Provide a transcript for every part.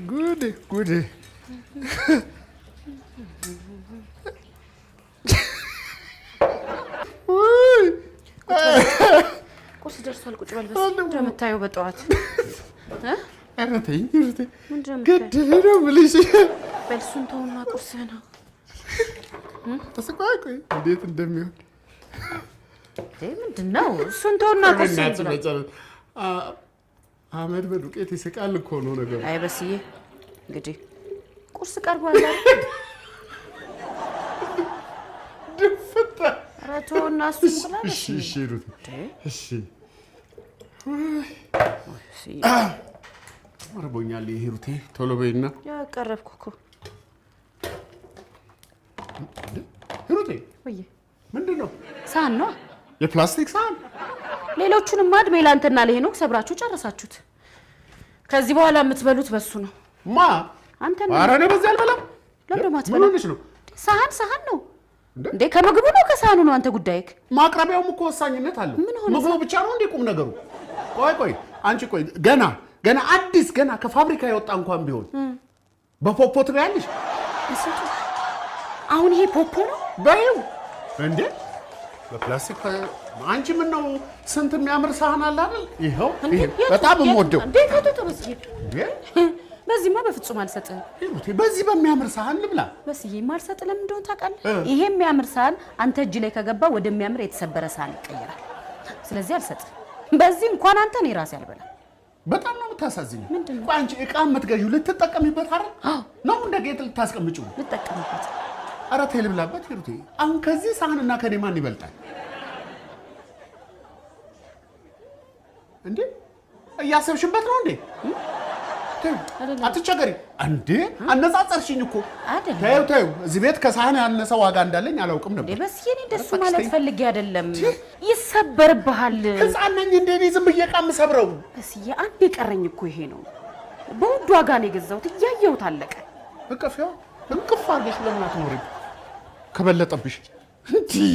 ጉድ ጉድ! ቁርስ ደርሷል። ቁጭ በል። በስ ምንድን ነው የምታየው በጠዋት? ኧረ ተይኝ፣ ገደለ ነው የምልሽ። በል እሱን ተውና ቁርስህ ነው። ቆይ ቆይ፣ እንዴት እንደሚሆን ምንድን ነው? እሱን ተውና ቁርስህን ብላ። አመድ በዱቄት ይስቃል እኮ ነው ነገሩ። አይ በስዬ፣ እንግዲህ ቁርስ ቀርቧል። ድፍታ። ኧረ ተውና እሱን ብላ። እሺ እሺ፣ ሩት እሺ። እርቦኛል። ሂሩቴ ቶሎ በይና። ያቀረብኩ እኮ። ሂሩቴ፣ ምንድን ነው? ሳህን ነው። የፕላስቲክ ሳህን? ሌሎቹንማ እድሜ ለአንተና ለሄኖክ ሰብራችሁ ጨረሳችሁት። ከዚህ በኋላ የምትበሉት በሱ ነው። ማ? አንተ። ኧረ እኔ በዚህ አልበላም። ለምን ምን አትበላም? ሆነሽ ነው? ሳህን ሳህን ነው እንዴ? ከምግቡ ነው ከሳህኑ ነው አንተ ጉዳይክ? ማቅረቢያውም እኮ ወሳኝነት አለው። ምን ሆነ? ምግቡ ብቻ ነው እንዴ ቁም ነገሩ? ቆይ ቆይ፣ አንቺ ቆይ፣ ገና ገና አዲስ ገና ከፋብሪካ የወጣ እንኳን ቢሆን በፖፖ ትበያለሽ? ስንቱ አሁን ይሄ ፖፖ ነው? በይው እንዴ በፕላስቲክ። አንቺ ምን ነው፣ ስንት የሚያምር ሳህን አለ አይደል? ይኸው ይሄ በጣም የምወደው። እንዴ ከቶ በስዬ፣ በዚህማ በፍጹም አልሰጥህም። ሂሩቴ፣ በዚህ በሚያምር ሳህን ልብላ። በስዬ፣ የማልሰጥህ ለምን እንደሆነ ታውቃለህ? ይሄ የሚያምር ሳህን አንተ እጅ ላይ ከገባ ወደሚያምር የተሰበረ ሳህን ይቀየራል። ስለዚህ አልሰጥህም። በዚህ እንኳን አንተ እኔ ራሴ አልበላም። በጣም ነው የምታሳዝኝ። ምንድን ነው? ቆይ አንቺ ዕቃ የምትገዢው ልትጠቀሚበት አይደል? ነው እንደ ጌጥ ልታስቀምጪው? ልጠቀምበት። ኧረ ተይ ልብላበት ሂሩቴ። አሁን ከዚህ ሳህንና ከኔ ማን ይበልጣል? እንዴ እያሰብሽበት ነው እንዴ? ተይው፣ አትቸገሪ። እንዴ አነጻጸርሽኝ እኮ። አይደለም። ተይው ተይው፣ እዚህ ቤት ከሳህን ያነሰ ዋጋ እንዳለኝ አላውቅም እንዴ ነበር። በስዬ፣ እኔ እንደሱ ኧረ ማለት እባክሽ። ፈልጌ አይደለም። ይሰበርብሃል። ህፃን ነኝ እንዴ እኔ ዝም ብዬ ዕቃ የምሰብረው? በስዬ፣ አንድ የቀረኝ እኮ ይሄ ነው። በውድ ዋጋ ነው የገዛሁት። እያየሁት አለቀ። እቅፍ ያው እቅፍ አድርገሽ ለምን አትኖሪም? ከበለጠብሽ እንዲህ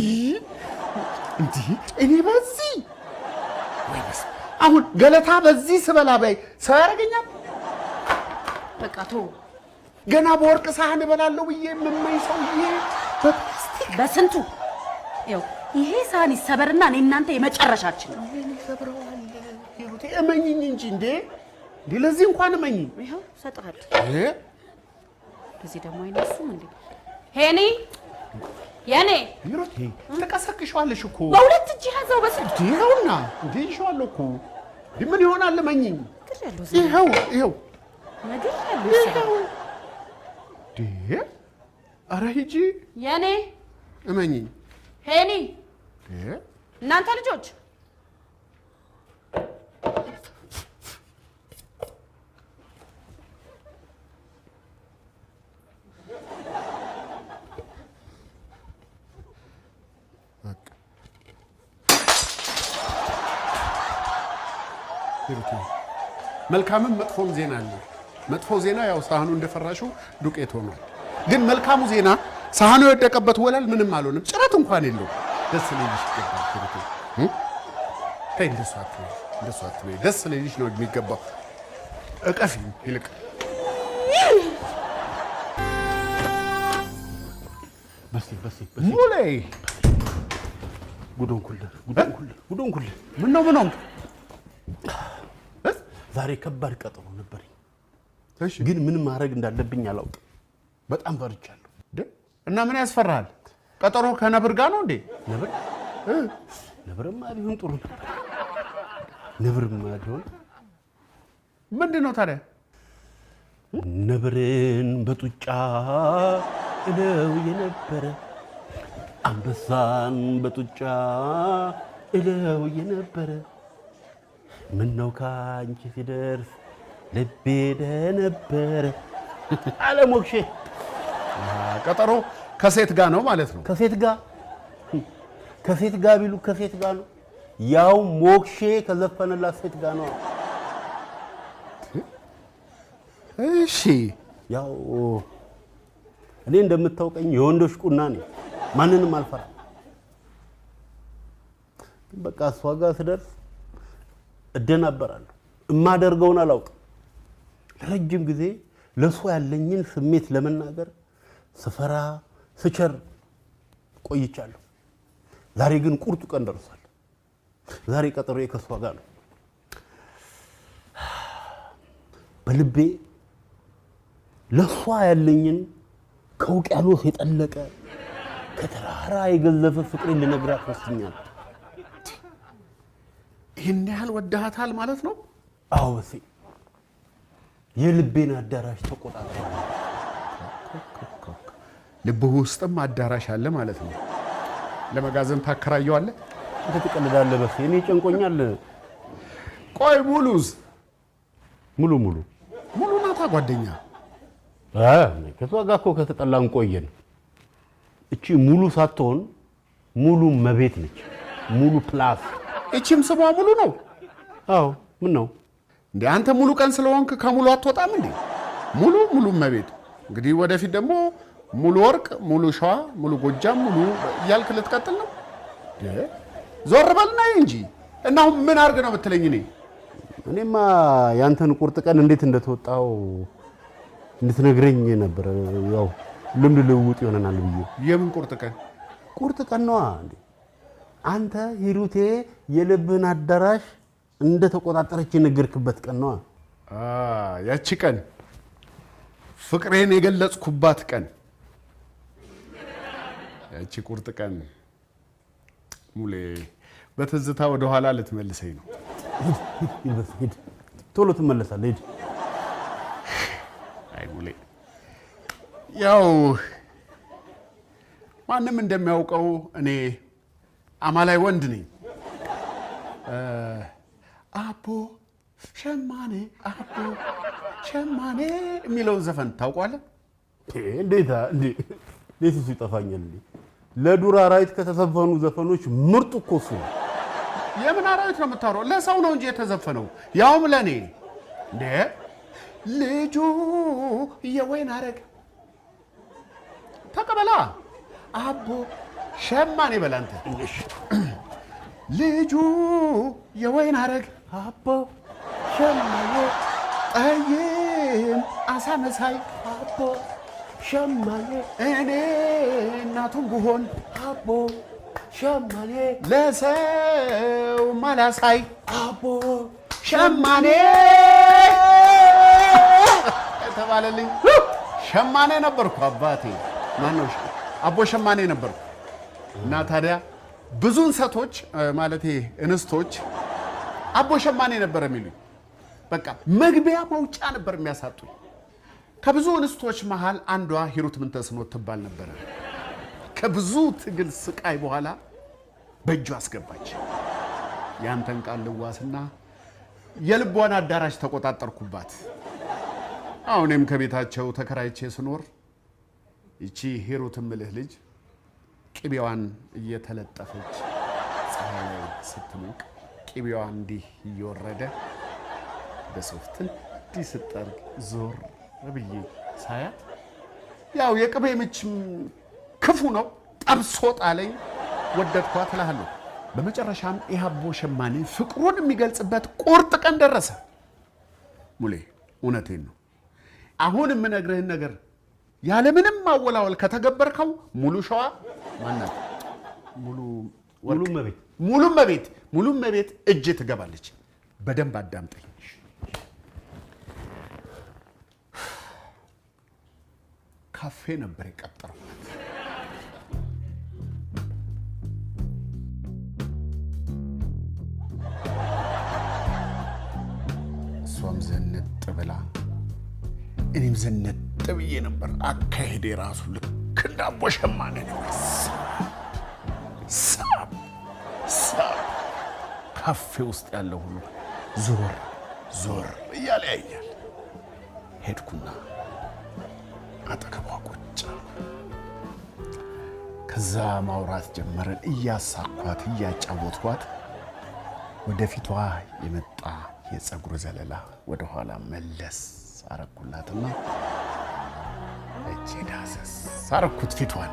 እንዲህ እኔ በዚህ ወይ በስ አሁን ገለታ በዚህ ስበላ በይ ሰው ያደርገኛል። በቃ ተው። ገና በወርቅ ሳህን እበላለሁ ብዬ የምመኝ ሰውዬ በፕላስቲክ። በስንቱ ይኸው ይሄ ሳህን ይሰበርና እኔ እናንተ የመጨረሻችን ነው። ሂሩቴ እመኝኝ እንጂ እንዴ እንዴ ለዚህ እንኳን እመኝኝ። ይኸው እሰጥሃለሁ። እ በዚህ ደግሞ አይነሱም እንዴ? ሄኒ የኔ። ሂሩቴ ትቀሰቅሸዋለሽ እኮ። በሁለት እጅ ያዘው በስንቱ። ይኸውና እንዴ ይዤዋለሁ እኮ። እንዴ ምን ይሆናል? እመኝኝ። ነግሬያለሁ። ይኸው ይኸው። ነግሬያለሁ። ይሰበር። እንዴ ኧረ ሂጂ። የኔ። እመኝኝ። ሄኒ። እንዴ እናንተ ልጆች። በቃ ሂሩቴ፣ መልካምም መጥፎም ዜና አለ። መጥፎ ዜና ያው ሳህኑ እንደፈራሹ ዱቄት ሆኗል። ግን መልካሙ ዜና ሳህኑ የወደቀበት ወለል ምንም አልሆንም፣ ጭረት እንኳን የለውም። ደስ ሊልሽ ይገባል ሂሩቴ። ተይ እንደሱ አትበይ፣ እንደሱ አትበይ። ደስ ሊልሽ ነው የሚገባው። እቀፊኝ ይልቅ። በስቴ በስቴ በስቴ። ሙሌ። ጉድ ሆንኩልህ፣ ጉድ ሆንኩልህ፣ ጉድ ሆንኩልህ። ምን ነው፣ ምን ሆንክ? ዛሬ ከባድ ቀጠሮ ነበረኝ፣ እሺ ግን ምን ማድረግ እንዳለብኝ አላውቅም። በጣም ፈርቻለሁ። እንዴ እና ምን ያስፈራሃል? ቀጠሮ ከነብር ጋር ነው እንዴ? ነብር? ነብርማ ቢሆን ጥሩ ነበር። ነብርማ ቢሆን። ምንድን ነው ታዲያ? ነብርን በጡጫ እለው የነበረ፣ አንበሳን በጡጫ እለው የነበረ፣ ምነው ካንቺ ሲደርስ ልቤ ደነበረ አለ ሞክሼ። ቀጠሮ ከሴት ጋር ነው ማለት ነው። ከሴት ጋር፣ ከሴት ጋር ቢሉ ከሴት ጋር ነው። ያው ሞክሼ ከዘፈነላት ሴት ጋር ነው። እሺ። ያው እኔ እንደምታውቀኝ የወንዶች ቁና ነኝ። ማንንም አልፈራም። ግን በቃ እሷ ጋር ስደርስ እደናበራለሁ፣ እማደርገውን አላውቅም። ለረጅም ጊዜ ለሷ ያለኝን ስሜት ለመናገር ስፈራ ስቸር ቆይቻለሁ። ዛሬ ግን ቁርጡ ቀን ደርሷል። ዛሬ ቀጠሮዬ ከሷ ጋር ነው። በልቤ ለሷ ያለኝን ከውቅያኖስ የጠለቀ ከተራራ የገዘፈ ፍቅሬን ልነግራት ወስኛለሁ። ይህን ያህል ወደሃታል ማለት ነው? አዎ በሴ፣ የልቤን አዳራሽ ተቆጣጥሯል። ልብህ ውስጥም አዳራሽ አለ ማለት ነው። ለመጋዘን ታከራየዋለህ? አንተ ትቀልዳለህ በሴ፣ እኔ ጨንቆኛል። ቆይ ሙሉስ? ሙሉ ሙሉ ሙሉ ናታ ጓደኛ። ከሷ ጋር እኮ ከተጠላን ቆየን። እቺ ሙሉ ሳትሆን ሙሉ መቤት ነች። ሙሉ plus። እቺም ስሟ ሙሉ ነው። አዎ ምን ነው እንዴ? አንተ ሙሉ ቀን ስለሆንክ ከሙሉ አትወጣም እንዴ? ሙሉ ሙሉ መቤት። እንግዲህ ወደፊት ደግሞ ሙሉ ወርቅ፣ ሙሉ ሸዋ፣ ሙሉ ጎጃም፣ ሙሉ እያልክ ልትቀጥል ነው? ዞር በልና እንጂ። እና አሁን ምን አድርግ ነው የምትለኝ? እኔ እኔማ ያንተን ቁርጥ ቀን እንዴት እንደተወጣው እንድትነግረኝ ነበር። ያው ልምድ ልውውጥ ይሆነናል ብዬ። የምን ቁርጥ ቀን? ቁርጥ ቀን ነዋ እንዴ! አንተ ሂሩቴ የልብህን አዳራሽ እንደተቆጣጠረች የነገርክበት ቀን ነዋ። ያቺ ቀን ፍቅሬን የገለጽኩባት ቀን፣ ያቺ ቁርጥ ቀን ሙሌ፣ በትዝታ ወደኋላ ልትመልሰኝ ነው። ሂድ፣ ቶሎ ትመለሳለህ። ሂድ። አይ ሙሌ፣ ያው ማንም እንደሚያውቀው እኔ አማላይ ወንድ ነኝ። አቦ ሸማኔ አቦ ሸማኔ የሚለውን ዘፈን ታውቀዋለህ? እንዴት እንዴት እሱ ይጠፋኛል? ለዱር አራዊት ከተዘፈኑ ዘፈኖች ምርጡ እኮ እሱ ነው። የምን አራዊት ነው የምታወራው? ለሰው ነው እንጂ የተዘፈነው፣ ያውም ለእኔ። እንዴ ልጁ የወይን አረግ ተቀበላ አቦ ሸማኔ በል አንተ። ልጁ የወይን አረግ አቦ ሸማኔ ጠይም አሳ መሳይ አቦ ሸማኔ እኔ እናቱን ብሆን አቦ ሸማኔ ለሰው ማላሳይ አቦ ሸማኔ የተባለልኝ ሸማኔ ነበርኩ። አባቴ ማነው? አቦ ሸማኔ ነበርኩ። እና ታዲያ ብዙ እንሰቶች ማለቴ እንስቶች አቦ ሸማኔ ነበር የሚሉኝ። በቃ መግቢያ መውጫ ነበር የሚያሳጡኝ። ከብዙ እንስቶች መሃል አንዷ ሂሩት ምንተስኖት ትባል ነበረ። ከብዙ ትግል ስቃይ በኋላ በእጇ አስገባች። ያንተን ቃል ልዋስና የልቧን አዳራሽ ተቆጣጠርኩባት። አሁን እኔም ከቤታቸው ተከራይቼ ስኖር ይቺ ሂሩት እምልህ ልጅ ቅቤዋን እየተለጠፈች ፀሐይ ላይ ስትሞቅ ቅቤዋ እንዲህ እየወረደ በሶፍት እንዲህ ስትጠርግ ዞር ብዬ ሳያት ያው የቅቤ ምችም ክፉ ነው፣ ጠብሶ ጣለኝ። ወደድኳት እልሃለሁ። በመጨረሻም ይህ አቦ ሸማኔ ፍቅሩን የሚገልጽበት ቁርጥ ቀን ደረሰ። ሙሌ እውነቴን ነው። አሁን የምነግርህን ነገር ያለምንም ማወላወል ከተገበርከው ሙሉ ሸዋ ማናት ሙሉ ሙሉ መቤት ሙሉ መቤት ሙሉ መቤት እጅ ትገባለች። በደንብ አዳምጠኝ። ካፌ ነበር የቀጠርኳት። እሷም ዘነጥ ብላ እኔም ዘነጥ ብዬ ነበር። አካሄዴ ራሱ ልክ እንደ አቦ ሸማኔ ነበር። ሳብ ሳብ ካፌ ውስጥ ያለው ሁሉ ዞር ዞር እያለ ያያል። ሄድኩና አጠገቧ ቁጭ አልኩ። ከዛ ማውራት ጀመረን። እያሳኳት እያጫወትኳት ወደፊቷ የመጣ የፀጉር ዘለላ ወደኋላ መለስ አረኩላትና እጄ ዳሰስ አረኩት ፊቷን።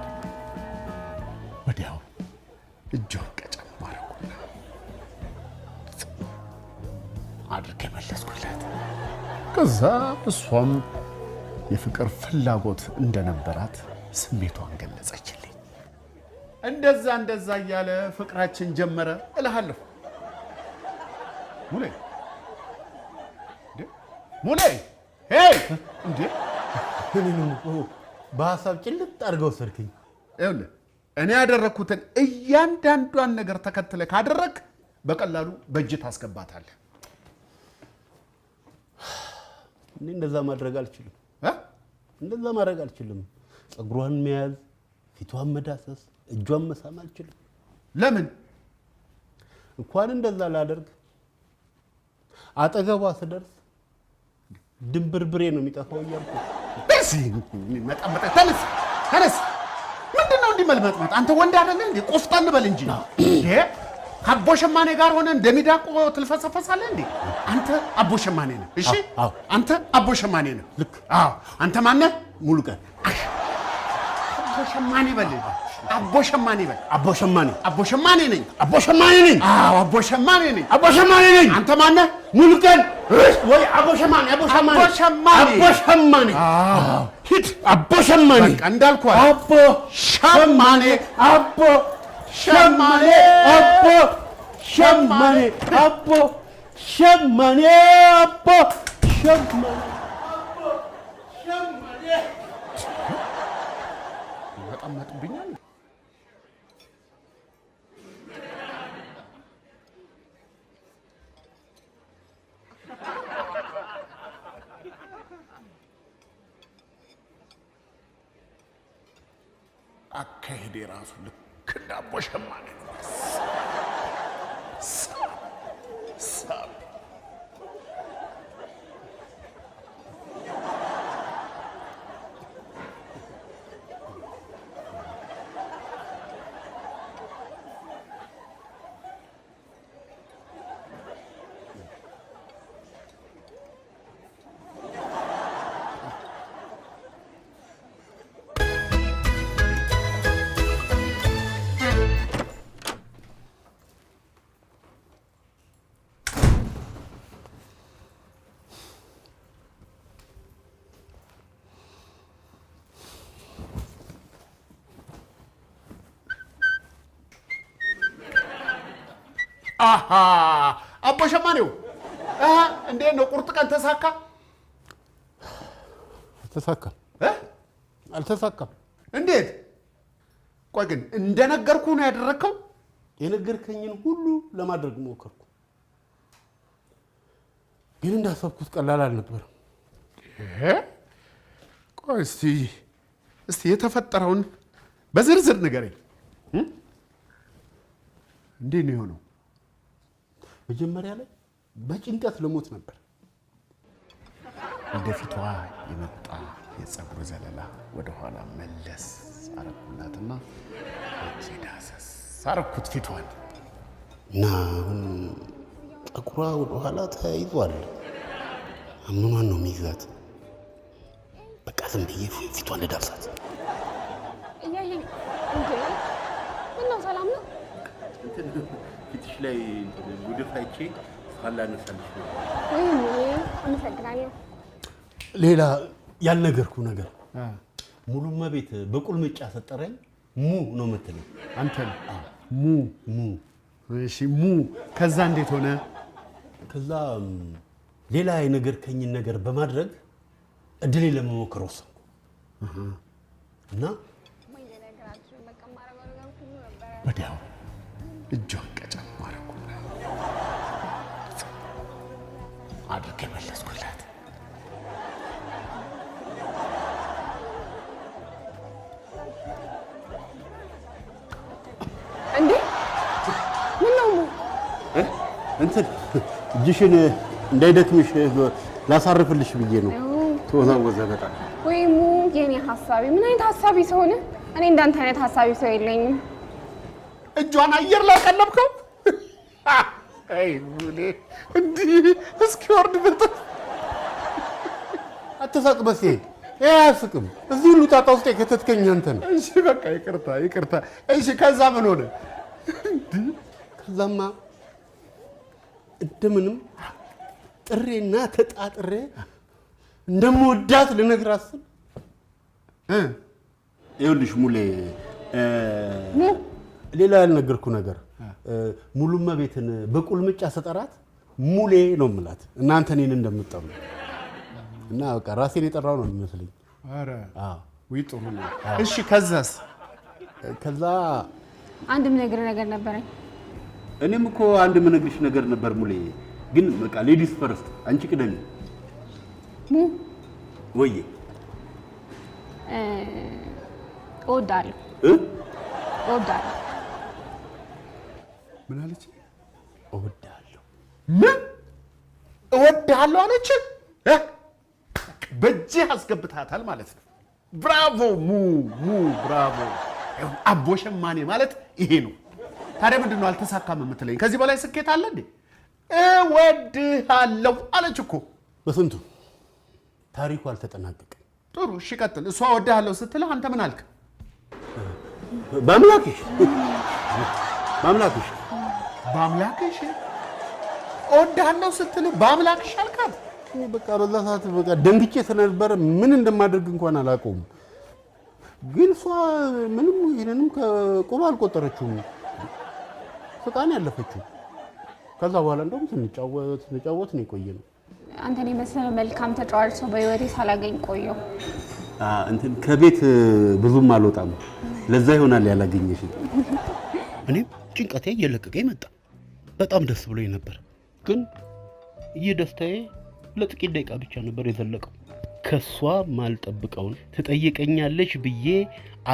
ወዲያው እጇን ቀጨም አረኩና አድርጌ መለስኩላት። ከዛ እሷም የፍቅር ፍላጎት እንደነበራት ስሜቷን ገለጸችልኝ። እንደዛ እንደዛ እያለ ፍቅራችን ጀመረ እልሃለሁ። ሙሌ፣ እንዴ ሙሌ፣ hey፣ እንዴ! እኔንም እኮ በሀሳብ ጭልጥ አድርገው ወሰድክኝ። ይኸውልህ፣ እኔ ያደረግኩትን እያንዳንዷን ነገር ተከትለህ ካደረግክ በቀላሉ በእጅ ታስገባታለህ። እኔ እንደዛ ማድረግ አልችልም። እ? እንደዛ ማድረግ አልችልም። ፀጉሯን መያዝ፣ ፊቷን መዳሰስ፣ እጇን መሳም አልችልም። ለምን? እንኳን እንደዛ ላደርግ አጠገቧ ስደርስ ድንብርብሬ ነው የሚጠፋው እያልኩ። በዚህ መጠመጠ። ተነስ ተነስ። ምንድን ነው እንዲህ መልመጥመጥ? አንተ ወንድ አይደለህ እንዴ? ቆፍጠን በል እንጂ። እንዴ፣ ከአቦ ሸማኔ ጋር ሆነ እንደሚዳቆ ትልፈሰፈሳለህ እንዴ? አንተ አቦ ሸማኔ ነህ። እሺ? አዎ። አንተ አቦ ሸማኔ ነህ። ልክ። አዎ። አንተ ማነህ? ሙሉ ቀን። አቦ ሸማኔ በል። አቦ ሸማኔ በል። አቦ ሸማኔ። አቦ ሸማኔ ነኝ። አቦ ሸማኔ ነኝ። አዎ፣ አቦ ሸማኔ ነኝ። አቦ ሸማኔ ነኝ። አንተ ማነህ? ሙሉ ቀን ወይ አቦ ሸማኔ፣ አቦ ሸማኔ፣ አቦ ሸማኔ። አቦ ሸማኔ። አዎ፣ ሂድ። አቦ ሸማኔ። በቃ እንዳልኩህ። አቦ ሸማኔ፣ አቦ ሸማኔ፣ አቦ ሸማኔ፣ አቦ ሸማኔ፣ አቦ ሸማኔ። መጠመጥብኛል። አካሄዴ ራሱ ልክ እንደ አቦ ሸማኔ ነው። ሳብ ሳብ። አሃ፣ አቦ ሸማኔው፣ እንዴት ነው? ቁርጥ ቀን ተሳካ? አልተሳካም። እ? አልተሳካም። እንዴት? ቆይ ግን እንደነገርኩህ ነው ያደረግከው? የነገርከኝን ሁሉ ለማድረግ ሞከርኩ፣ ግን እንዳሰብኩት ቀላል አልነበረም። እ? ቆይ እስቲ የተፈጠረውን በዝርዝር ንገረኝ። እ? እንዴት ነው የሆነው? መጀመሪያ ላይ በጭንቀት ልሞት ነበር። ወደፊቷ የመጣ የፀጉር ዘለላ ወደኋላ መለስ አረኩላትና እጄ ዳሰስ አረኩት ፊቷን። እና አሁን ፀጉሯ ወደኋላ ተያይዟል። ምኗን ነው የሚይዛት? በቃ ዝም ብዬ ፊቷን ልዳብሳት። እያየኝ እንዴ? ምነው፣ ሰላም ነው? ፊትሽ ላይ ጉድፍ አይቼ ሳላነሳልሽ ነው። ወይኔ፣ አመሰግናለሁ። ሌላ ያልነገርኩ ነገር፣ ሙሉ መቤት በቁልምጫ ስጠራኝ ሙ ነው የምትለኝ። አንተ ሙ? ሙ። እሺ፣ ሙ። ከዛ እንዴት ሆነ? ከዛ ሌላ የነገርከኝን ነገር በማድረግ እድሌን ለመሞከር ወሰንኩ እና ወዲያው እጇን ቀጨም አደረኩላት፣ አድርጌ መለስኩላት። እንዴ፣ ምን ነው ሙ? እንትን እጅሽን እንዳይደክምሽ ላሳርፍልሽ ብዬ ነው። ተወዛወዘ በጣም። ወይ ሙ፣ የኔ ሀሳቢ፣ ምን አይነት ሀሳቢ ሰው ነህ? እኔ እንዳንተ አይነት ሀሳቢ ሰው የለኝም። እጇን አየር ላይ ቀለብከው? አይ ሙሌ፣ እንዲህ እስኪወርድ በጣም። አትሳቅ በሴ፣ ይሄ አያስቅም። እዚህ ሁሉ ጣጣ ውስጥ የከተትከኝ አንተ ነው። እሺ በቃ ይቅርታ ይቅርታ። እሺ፣ ከዛ ምን ሆነ? ከዛማ እንደምንም ጥሬና ተጣጥሬ እንደምወዳት ልነግራት ስል ይኸውልሽ ሙሌ፣ ሌላ ያልነገርኩ ነገር ሙሉመቤትን በቁልምጫ ስጠራት ሙሌ ነው የምላት፣ እናንተ እኔን እንደምትጠሩ እና በቃ ራሴን የጠራው ነው የሚመስለኝ። ኧረ ውይ ጥሩ ነው። እሺ ከዛስ? ከዛ አንድ የምነግርህ ነገር ነበረኝ። እኔም እኮ አንድ የምነግርሽ ነገር ነበር ሙሌ፣ ግን በቃ ladies first፣ አንቺ ቅደሚ። ሙ ወዬ እወድሃለሁ እወድሃለሁ። ምን አለች? እወድሃለሁ። ምን እወድሃለሁ አለች? በእጅህ አስገብተሃታል ማለት ነው። ብራቮ ሙ ሙ ብራቮ። አቦ ሸማኔ ማለት ይሄ ነው። ታዲያ ምንድን ነው አልተሳካም የምትለኝ? ከዚህ በላይ ስኬት አለ እንዴ? እወድሃለሁ አለች እኮ። በስንቱ ታሪኩ አልተጠናቀቀም። ጥሩ እሺ ቀጥል። እሷ እወድሃለሁ ስትልህ አንተ ምን አልክ? በአምላክሽ በአምላክሽ በአምላክሽ እወድሃለሁ ስትልህ በአምላክሽ አልካት? በቃ በዛ ሰዓት በቃ ደንግጬ ስለነበረ ምን እንደማደርግ እንኳን አላውቀውም። ግን እሷ ምንም ይሄንንም ከቁብ አልቆጠረችውም። ስቃን ያለፈችው። ከዛ በኋላ እንደውም ስንጫወት ስንጫወት ነው የቆየነው። አንተን የመሰለ መልካም ተጫዋች ሰው በህይወቴ ሳላገኝ ቆየሁ። እንትን ከቤት ብዙም አልወጣም፣ ለዛ ይሆናል ያላገኘሽ። እኔም ጭንቀቴ እየለቀቀኝ መጣ። በጣም ደስ ብሎኝ ነበር። ግን ይህ ደስታዬ ለጥቂት ደቂቃ ብቻ ነበር የዘለቀው። ከሷ ማልጠብቀውን ትጠይቀኛለች ብዬ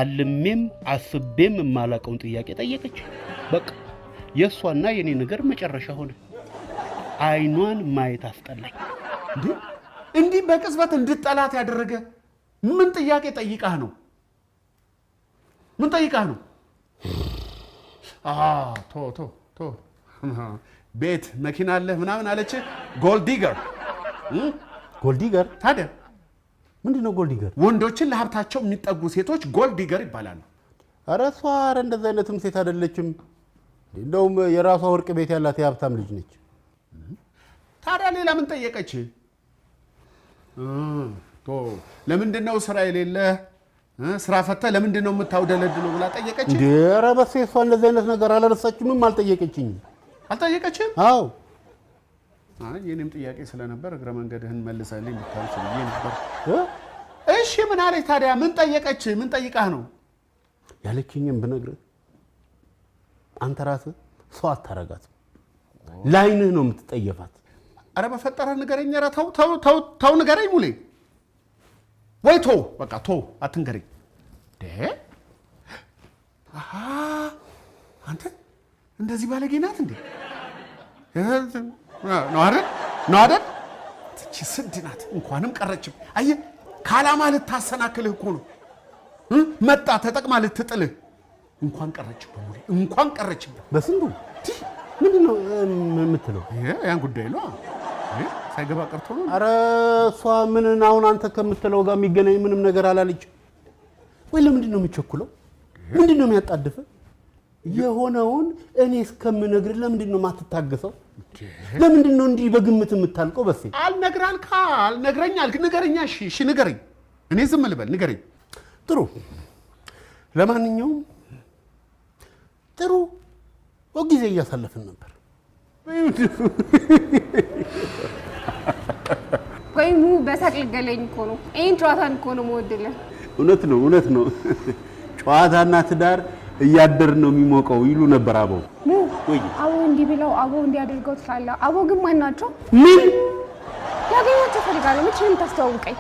አልሜም አስቤም የማላቀውን ጥያቄ ጠየቀች። በቃ የሷና የኔ ነገር መጨረሻ ሆነ። አይኗን ማየት አስጠላኝ። እንዴ እንዲህ በቅጽበት እንድጠላት ያደረገ ምን ጥያቄ ጠይቃህ ነው? ምን ጠይቃህ ነው? ቶ ቶ ቶ ቤት መኪና አለህ ምናምን አለች። Gold digger። Gold digger? ታዲያ ምንድነው gold digger? ወንዶችን ለሀብታቸው የሚጠጉ ሴቶች gold digger ይባላሉ። ኧረ እሷ ኧረ እንደዛ አይነትም ሴት አይደለችም። እንደውም የራሷ ወርቅ ቤት ያላት የሀብታም ልጅ ነች። ታዲያ ሌላ ምን ጠየቀች? ለምንድነው ስራ የሌለህ ስራ ፈተህ ለምንድነው የምታውደለድለው ብላ ጠየቀች? እንዴ ኧረ በስመ አብ፣ እሷ እንደዚህ አይነት ነገር አላነሳችምም፣ አልጠየቀችኝም። አልጠየቀችም? አዎ። አይ የኔም ጥያቄ ስለነበር እግረ መንገድህን መልሰህልኝ ብታልፍ ብዬ ነበር። እሺ ምን አለች ታዲያ? ምን ጠየቀች? ምን ጠይቃህ ነው? ያለችኝም ብነግርህ አንተ ራስህ ሰው አታረጋትም፣ ላይንህ ነው የምትጠየፋት። ኧረ በፈጠረህ ንገረኝ። ኧረ ተው ተው ተው ተው ንገረኝ ሙሌ። ወይ ተው በቃ ተው አትንገረኝ። አሃ አንተ እንደዚህ ባለጌ ናት እንዴ? ነው አይደል? ነው አይደል? እቺ ስድ ናት። እንኳንም ቀረችም። አየህ ካላማ ልታሰናክልህ እኮ ነው። መጣ ተጠቅማ ልትጥልህ። እንኳን ቀረችብህ ሙሌ፣ እንኳን ቀረችብህ። በስንቱ ምንድነው የምትለው? ያን ጉዳይ ነው ሳይገባ ቀርቶ ነው። ኧረ እሷ ምን አሁን አንተ ከምትለው ጋር የሚገናኝ ምንም ነገር አላለችም። ወይ ለምንድን ነው የምትቸኩለው? ምንድን ነው የሚያጣድፍህ? የሆነውን እኔ እስከምነግርህ ለምንድን ነው የማትታገሰው? ለምንድን ነው እንዲህ በግምት የምታልቀው? በሴ አልነግርህ አልካ አልነግረኝ አልክ። ንገረኛ። እሺ እሺ ንገረኝ። እኔ ዝም ልበል? ንገረኝ። ጥሩ፣ ለማንኛውም ጥሩ ጊዜ እያሳለፍን ነበር። ወይ ሙ በሳቅ ልገለኝ እኮ ነው። ይሄን ጨዋታን እኮ ነው የምወድልህ። እውነት ነው እውነት ነው። ጨዋታና ትዳር እያደር ነው የሚሞቀው ይሉ ነበር አበው። ሙ አበው እንዲህ ብለው አበው እንዲህ አድርገው ትላለህ። አበው ግን ማን ናቸው? ምን ላገኛቸው እፈልጋለሁ። መቼ ነው የምታስተዋውቀኝ?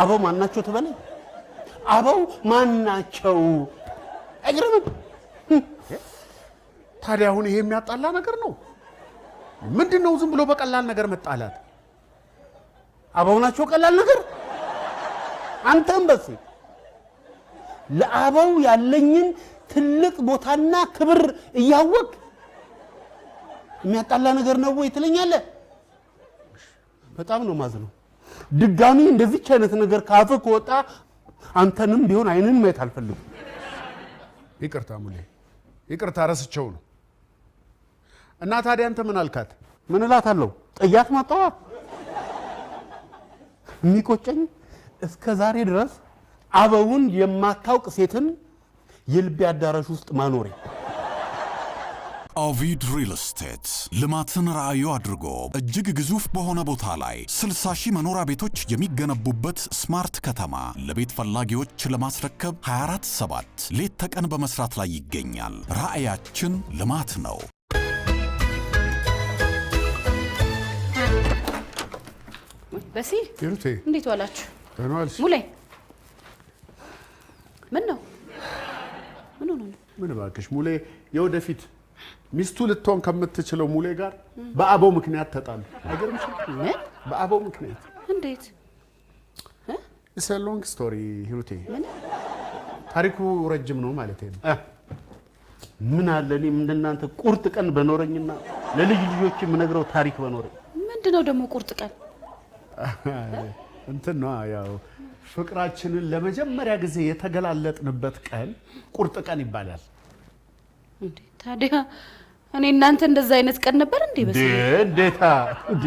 አበው ማን ናቸው ትበለኝ? አበው ማን ናቸው? አይገርምም? ታዲያ አሁን ይሄ የሚያጣላ ነገር ነው? ምንድነው ዝም ብሎ በቀላል ነገር መጣላት? አበው ናቸው ቀላል ነገር? አንተም በስ ለአበው ያለኝን ትልቅ ቦታና ክብር እያወቅ የሚያጣላ ነገር ነው ወይ ትለኛለህ? በጣም ነው ማዝነው። ድጋሚ እንደዚች አይነት ነገር ካፍህ ከወጣ አንተንም ቢሆን አይንን ማየት አልፈልግም። ይቅርታ ሙሌ፣ ይቅርታ ረስቸው ነው። እና ታዲያ አንተ ምን አልካት? ምን እላታለሁ? ጥያት መጣዋ። የሚቆጨኝ እስከ ዛሬ ድረስ አበውን የማታውቅ ሴትን የልቤ አዳራሽ ውስጥ ማኖሬ። ኦቪድ ሪል ስቴት ልማትን ራዕዩ አድርጎ እጅግ ግዙፍ በሆነ ቦታ ላይ 60 ሺህ መኖሪያ ቤቶች የሚገነቡበት smart ከተማ ለቤት ፈላጊዎች ለማስረከብ 24/7 ሌት ተቀን በመስራት ላይ ይገኛል። ራዕያችን ልማት ነው። በሲ ሂሩቴ። እንዴት ዋላችሁ? ደህና ዋልሽ? ሙሌ፣ ምን ነው? ምን ሆኖ ነው? ምን እባክሽ ሙሌ የወደፊት ሚስቱ ልትሆን ከምትችለው ሙሌ ጋር በአበው ምክንያት ተጣሉ። አይገርምሽም? ምን? በአበው ምክንያት። እንዴት? It's a long story ሂሩቴ። ምን? ታሪኩ ረጅም ነው ማለት ነው። ምን አለ እኔም እንደናንተ ቁርጥ ቀን በኖረኝና ለልጅ ልጆች የምነግረው ታሪክ በኖረኝ። ምንድነው ደግሞ ቁርጥ ቀን? እንትን ነዋ፣ ያው ፍቅራችንን ለመጀመሪያ ጊዜ የተገላለጥንበት ቀን ቁርጥ ቀን ይባላል። እንዴ፣ ታዲያ እኔ እናንተ እንደዛ አይነት ቀን ነበር እንዴ? በስ እንዴታ እንዴ፣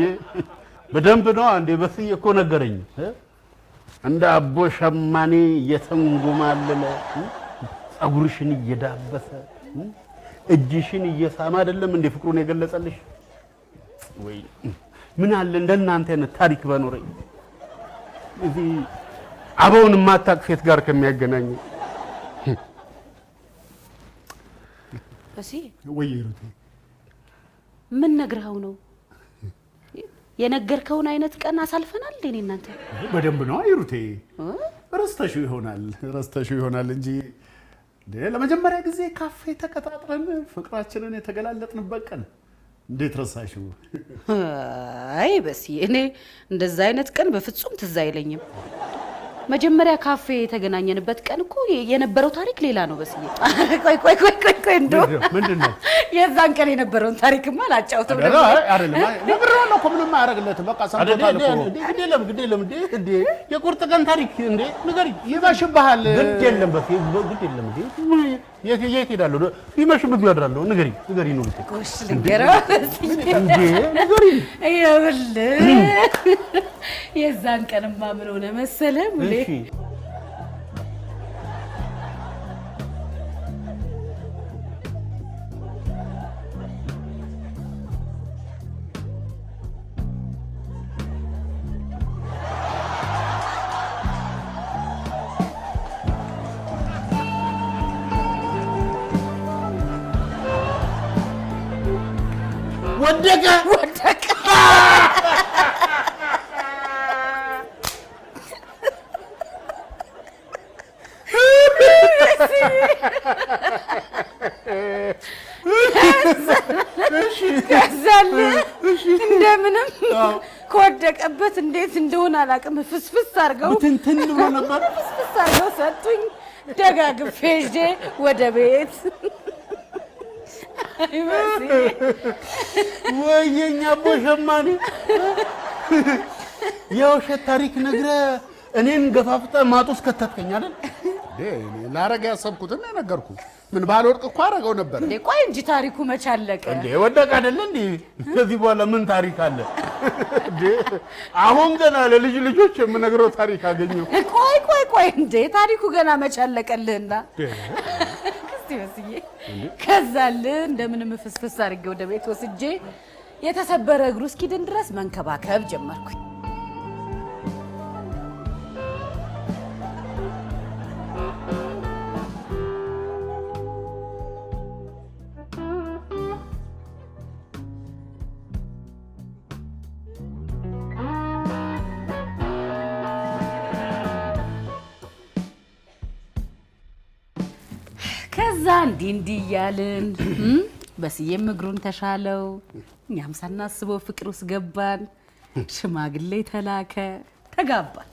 በደንብ ነዋ እንዴ። በስዬ እኮ ነገረኝ። እንደ አቦ ሸማኔ እየተንጎማለለ፣ ጸጉርሽን እየዳበሰ፣ እጅሽን እየሳመ አይደለም እንዴ ፍቅሩን የገለጸልሽ? ወይ ምን አለ እንደናንተ አይነት ታሪክ በኖረኝ፣ እዚህ አበውን የማታውቅ ሴት ጋር ከሚያገናኝ። በሲ ወይ ሂሩቴ። ምን ነግረኸው ነው? የነገርከውን አይነት ቀን አሳልፈናል እንዴ እኔ እናንተ? በደንብ ነዋ ሂሩቴ። ረስተሽው ይሆናል፣ ረስተሽው ይሆናል እንጂ እንዴ፣ ለመጀመሪያ ጊዜ ካፌ ተቀጣጥረን ፍቅራችንን የተገላለጥንበት ቀን እንዴት ረሳሽው? አይ በሲ፣ እኔ እንደዛ አይነት ቀን በፍጹም ትዝ አይለኝም። መጀመሪያ ካፌ የተገናኘንበት ቀን እኮ የነበረው ታሪክ ሌላ ነው። በስዬ፣ ቆይ ቆይ ቆይ ቆይ ቆይ፣ እንደው ምንድን ነው? የዛን ቀን የነበረውን ታሪክማ ላጫውተው አይደለም አይደለም፣ ነግሬዋለሁ እኮ፣ ምንም አያደርግለትም። በቃ ሰምቶታል እኮ። ግድ የለም፣ ግድ የለም። እንዴ እንዴ፣ የቁርጥ ቀን ታሪክ እንዴ ንገሪኝ። ይመሽብሃል። ግድ የለም በስ ግድ የለም። እንዴ፣ የት የት ሄዳለሁ? ቢመሽም እዚሁ አድራለሁ። ንገሪኝ፣ ንገሪኝ ነው። ጎሽ፣ ልንገረው በስዬ። እንዴ፣ ንገሪኝ። ይኸውልህ፣ የዛን ቀንማ ምን ሆነ መሰለህ ሙሌ? እሺ። ወደቀ። ወደቀ። ከዛል እንደምንም ከወደቀበት እንዴት እንደሆነ አላውቅም፣ ፍስፍስ አድርገው ትንትን ብሎ ነበር። ፍስፍስ አድርገው ሰጡኝ። ደጋግፌ ይዤ ወደ ቤት። አይ በስዬ። ወይ የኛ አቦ ሸማኔ፣ የውሸት ታሪክ ነግረህ እኔን ገፋፍጠህ ማጥ ውስጥ ከተትከኝ አይደል? እንዴ፣ እኔ ላረግ ያሰብኩትን ነው የነገርኩህ። ምን ባልወድቅ እኮ አረገው ነበር። እንዴ፣ ቆይ እንጂ፣ ታሪኩ መች አለቀ? እንዴ፣ ወደቀ አይደለ እንዴ? ከዚህ በኋላ ምን ታሪክ አለ? እንዴ፣ አሁን ገና ለልጅ ልጆች የምነግረው ታሪክ አገኘሁ። ቆይ ቆይ ቆይ፣ እንዴ፣ ታሪኩ ገና መች አለቀልህና? እስቲ በስዬ፣ ከዛልህ እንደምንም ፍስፍስ አድርጌ ወደ ቤት ወስጄ የተሰበረ እግሩ እስኪድን ድረስ መንከባከብ ጀመርኩኝ። ከዛ እንዲህ እንዲህ እያልን በስዬም እግሩን ተሻለው፣ እኛም ሳናስበው ፍቅር ውስጥ ገባን። ሽማግሌ ተላከ፣ ተጋባን።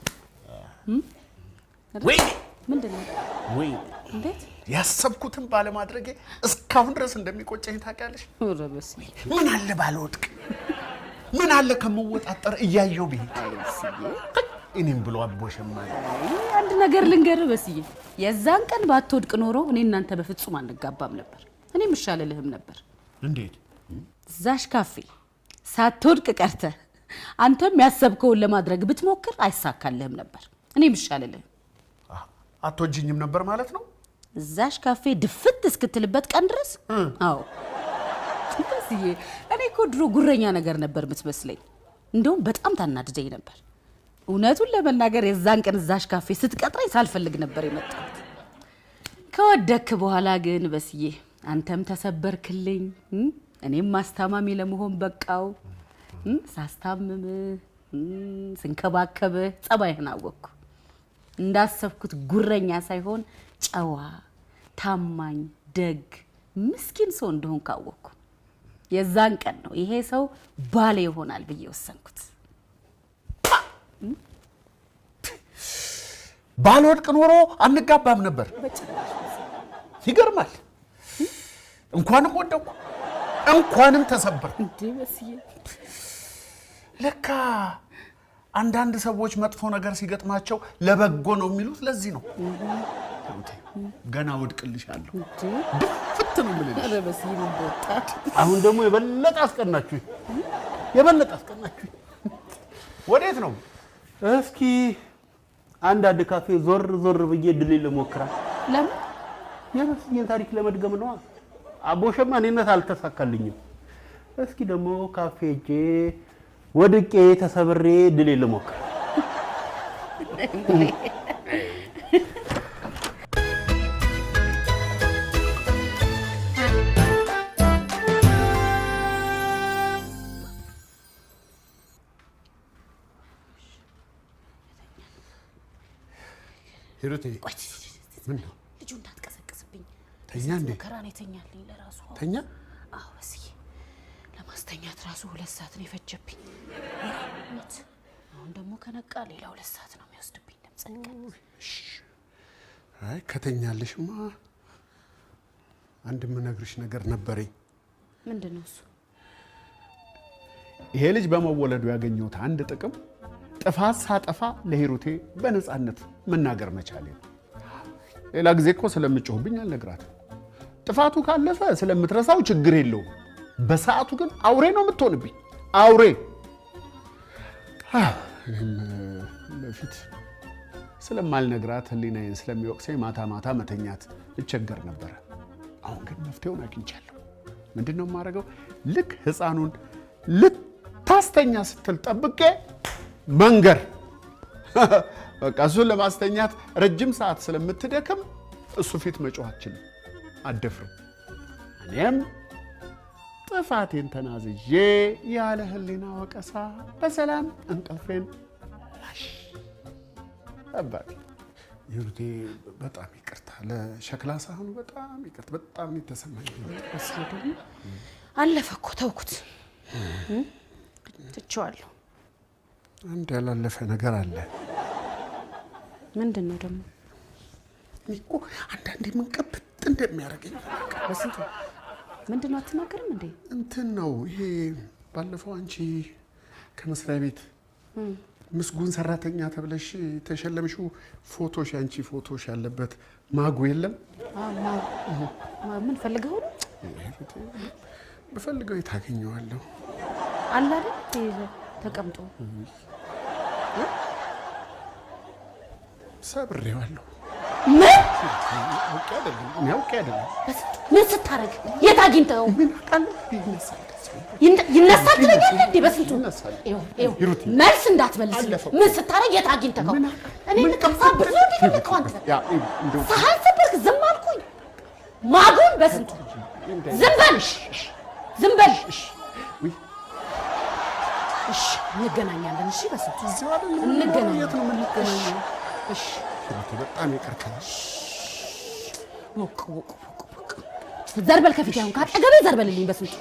ወይ! ምንድን ነው? ወይ! እንዴት? ያሰብኩትን ባለማድረጌ እስካሁን ድረስ እንደሚቆጨኝ ታውቂያለሽ? ኧረ በስዬ! ምን አለ ባልወድቅ፣ ምን አለ ከምወጣጠር እያየው ብሄድ። አይ በስዬ! እኔም ብሎ አቦሸማኔ። አንድ ነገር ልንገርህ በስዬ፣ የዛን ቀን ባትወድቅ ኖሮ እኔ እናንተ በፍጹም አንጋባም ነበር። እኔም እሻልልህም ነበር። እንዴት? እዛሽ ካፌ ሳትወድቅ ቀርተህ አንተም ያሰብከውን ለማድረግ ብትሞክር አይሳካልህም ነበር። እኔም እሻልልህም። አትወጂኝም ነበር ማለት ነው? እዛሽ ካፌ ድፍት እስክትልበት ቀን ድረስ። አዎ በስዬ፣ እኔ እኮ ድሮ ጉረኛ ነገር ነበር የምትመስለኝ። እንደውም በጣም ታናድደኝ ነበር። እውነቱን ለመናገር የዛን ቀን እዛሽ ካፌ ስትቀጥረኝ ሳልፈልግ ነበር የመጣሁት። ከወደክ በኋላ ግን በስዬ አንተም ተሰበርክልኝ፣ እኔም ማስታማሚ ለመሆን በቃው። ሳስታምምህ ስንከባከብህ ጸባይህን አወቅኩ። እንዳሰብኩት ጉረኛ ሳይሆን ጨዋ፣ ታማኝ፣ ደግ፣ ምስኪን ሰው እንደሆንክ አወቅኩ። የዛን ቀን ነው ይሄ ሰው ባሌ ይሆናል ብዬ ወሰንኩት። ባልወድቅ ኖሮ አንጋባም ነበር። ይገርማል። እንኳንም ወደቅኩ እንኳንም ተሰበርኩ። ለካ አንዳንድ ሰዎች መጥፎ ነገር ሲገጥማቸው ለበጎ ነው የሚሉት ለዚህ ነው። ገና ወድቅልሻለሁ፣ ድፍት ነው የምልልሽ። አሁን ደግሞ የበለጠ አስቀናችሁኝ፣ የበለጠ አስቀናችሁኝ። ወዴት ነው? እስኪ አንዳንድ ካፌ ዞር ዞር ብዬ ድሌ ልሞክራ። ለምን? የመስዬን ታሪክ ለመድገም ነዋ። አቦሸማኔነት አልተሳካልኝም። እስኪ ደግሞ ካፌ ሄጄ ወድቄ ተሰብሬ ድሌ ልሞክር። ሂሩቴ፣ ምን ነው ልጁ እንዳትቀሰቅስብኝ። ተኛ እንዴ? መከራ ነው የተኛልኝ ለራሱ። ተኛ? አዎ በስዬ፣ ለማስተኛት ራሱ 2 ሰዓት ነው የፈጀብኝ። እውነት አሁን ደግሞ ከነቃ ሌላ 2 ሰዓት ነው የሚወስድብኝ። ድምፅህን ቀንስ። አይ ከተኛልሽማ አንድ የምነግርሽ ነገር ነበረኝ። ምንድን ነው እሱ? ይሄ ልጅ በመወለዱ ያገኘሁት አንድ ጥቅም ጥፋት ሳጠፋ ለሂሩቴ በነፃነት መናገር መቻሌ ነው። ሌላ ጊዜ እኮ ስለምጮህብኝ አልነግራትም። ጥፋቱ ካለፈ ስለምትረሳው ችግር የለውም። በሰዓቱ ግን አውሬ ነው የምትሆንብኝ፣ አውሬ። እኔም በፊት ስለማልነግራት ሕሊናዬን ስለሚወቅሰኝ ማታ ማታ መተኛት እቸገር ነበረ። አሁን ግን መፍትሄውን አግኝቻለሁ። ምንድን ነው የማደርገው? ልክ ሕፃኑን ልታስተኛ ስትል ጠብቄ መንገር። በቃ እሱን ለማስተኛት ረጅም ሰዓት ስለምትደክም እሱ ፊት መጮህ አትችልም፣ አትደፍርም። እኔም ጥፋቴን ተናዝዤ ያለ ሕሊና ወቀሳ በሰላም እንቅልፌን ላሽ። አባቴ ሂሩቴ፣ በጣም ይቅርታ፣ ለሸክላ ሳህኑ በጣም ይቅርታ። በጣም የተሰማኝ ደግሞ አለፈ እኮ ተውኩት፣ ትቼዋለሁ። አንድ ያላለፈ ነገር አለ። ምንድን ነው ደግሞ? እኔ እኮ አንዳንዴ ምን ቅብጥ እንደሚያደርገኝ በስንቱ ምንድን ነው አትናገርም እንዴ? እንትን ነው ይሄ ባለፈው አንቺ ከመስሪያ ቤት ምስጉን ሰራተኛ ተብለሽ ተሸለምሽው ፎቶሽ፣ አንቺ ፎቶሽ ያለበት ማጉ የለም? ምን ፈልገው ነው? ብፈልገው የት አገኘዋለሁ? አለ አይደል ተቀምጦ። ሰብሬዋለሁ። ምን? አውቄ አይደለም፣ እኔ አውቄ አይደለም። ምን ስታረግ? የት አግኝተኸው? ምን አውቃለሁ? ይነሳል ይነሳል ትለኛለህ እንዴ? በስንቱ መልስ እንዳትመልስ። ምን ስታረግ የት አግኝተኸው? እኔ ልታሳብር ነው እንዴ የፈለከው አንተ? ሳህን ሰበርክ፣ ዝም አልኩኝ። ማጉን በስንቱ ዝም በል፣ ዝም በል። እሺ እንገናኛለን። እሺ በስንቱ እንገናኛለን። እሺ በጣም ይቅርታ። ሞቅ ሞቅ ሞቅ ሞቅ ዘርበል ከፊት ያሁን ካጠገቤ ዘርበልልኝ በስንቱ።